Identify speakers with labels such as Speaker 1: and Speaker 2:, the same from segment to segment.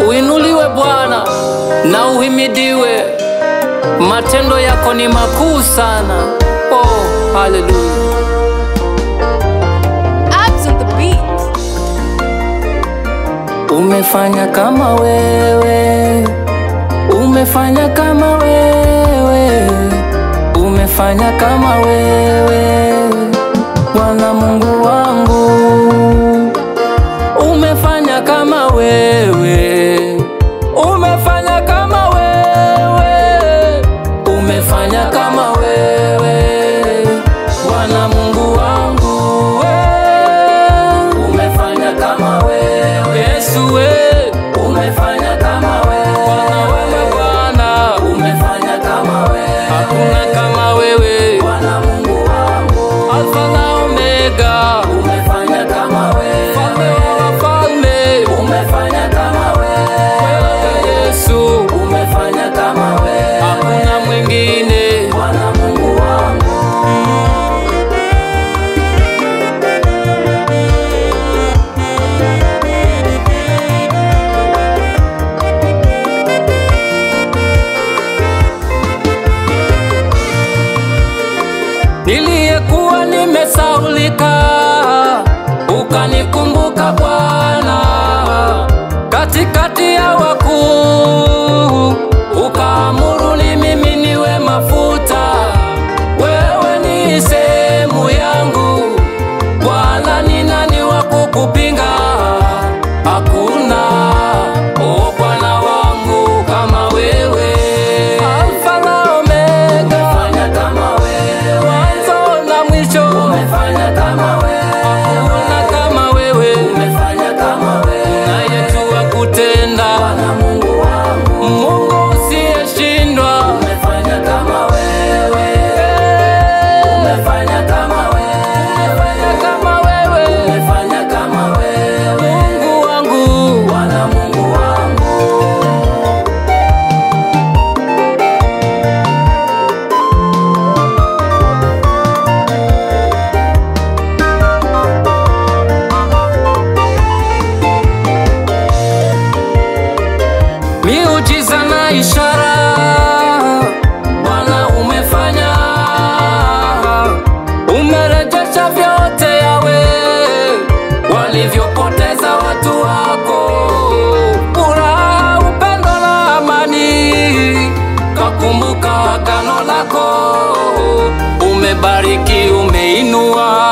Speaker 1: Uinuliwe Bwana na uhimidiwe. Matendo yako ni makuu sana. Oh, haleluya.
Speaker 2: Abs on the beat.
Speaker 1: Umefanya kama wewe, umefanya kama wewe, umefanya kama wewe, Bwana Mungu wangu. Umefanya kama wewe, umefanya kama wewe, umefanya kama wewe, Bwana Mungu wangu. Umefanya kama wewe, Yesu we, umefanya kama wewe, Bwana wewe, Bwana umefanya kama wewe, hakuna kama wewe, Bwana Mungu wangu, Alfa na Omega, umefanya kama wewe, Mfalme wa wafalme, umefanya kama wewe, Yesu umefanya kama wewe, hakuna mwingine, Bwana Mungu wangu. Niliyekuwa nimesaulika, ukanikumbuka Bwana. Katikati ya wakuu, ukaamuru nimiminiwe mafuta. Wewe ni sehemu yangu Bwana, ni nani wa kukupinga? Hakuna, oh Bwana wangu, kama wewe. Alfa na Omega, umefanya kama wewe, mwanzo na mwisho, umefanya kama wewe, hakuna kama wewe, umefanya kama wewe, unayejua kutenda, Bwana Mungu wangu, Mungu usiyeshindwa, umefanya kama wewe, umefanya kama wewe, umefanya kama wewe, umefanya kama wewe, Mungu wangu, Bwana Mungu wangu. Miujiza na ishara Bwana umefanya, umerejesha vyote yawe walivyopoteza watu wako. Furaha, upendo na amani, kakumbuka agano lako. Umebariki, umeinua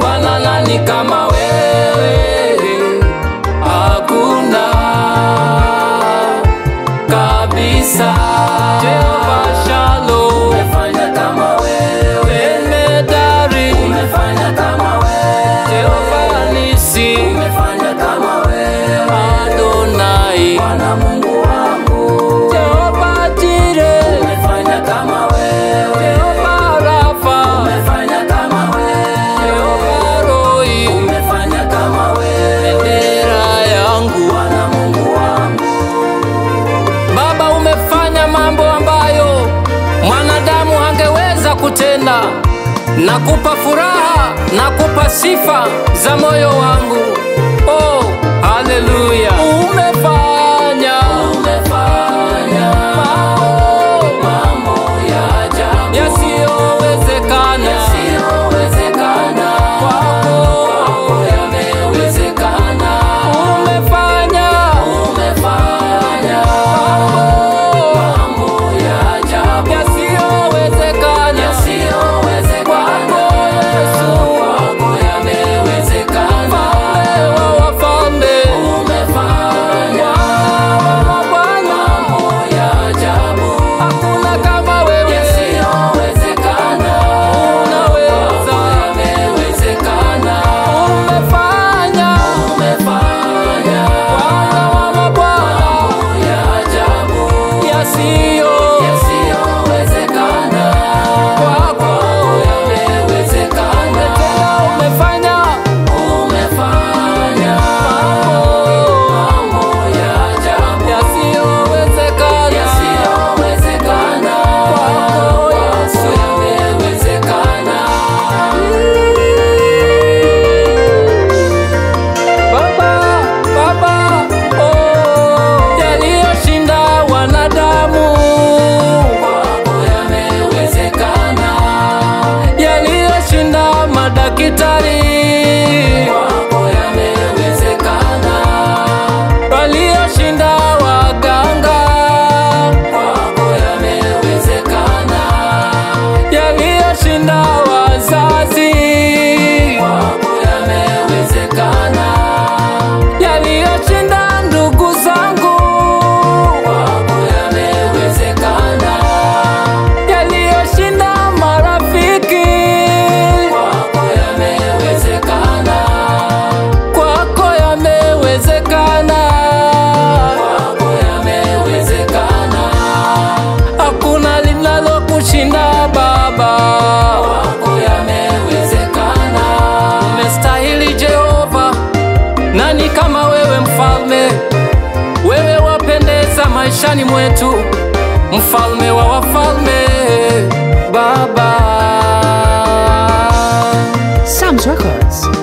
Speaker 1: Bwana, nani kama wewe? Hakuna kabisa. Jehova Shalom, umefanya kama wewe, Emedari, umefanya kama wewe, Jehova Nisi, umefanya kama wewe, Adonai, Bwana Mungu wangu, Jehova Jireh, umefanya kama wewe, Jehova Rafa, umefanya kama wewe, Jehova Roi, umefanya kama wewe, bendera yangu, Bwana Mungu wangu. Baba, umefanya mambo ambayo mwanadamu hangeweza kutenda. Nakupa furaha, nakupa sifa za moyo wangu. Oh, haleluya. Umefanya, umefanya mambo ya ajabu yasiyowezekana, yasiyowezekana kwako yamewezekana. Umefanya, umefanya mambo ya ajabu yasiyowezekana, yasiyowezekana kwako Yesu, kwako yamewezekana. maishani mwetu, mfalme wa wafalme, Baba.
Speaker 2: Sam's Records.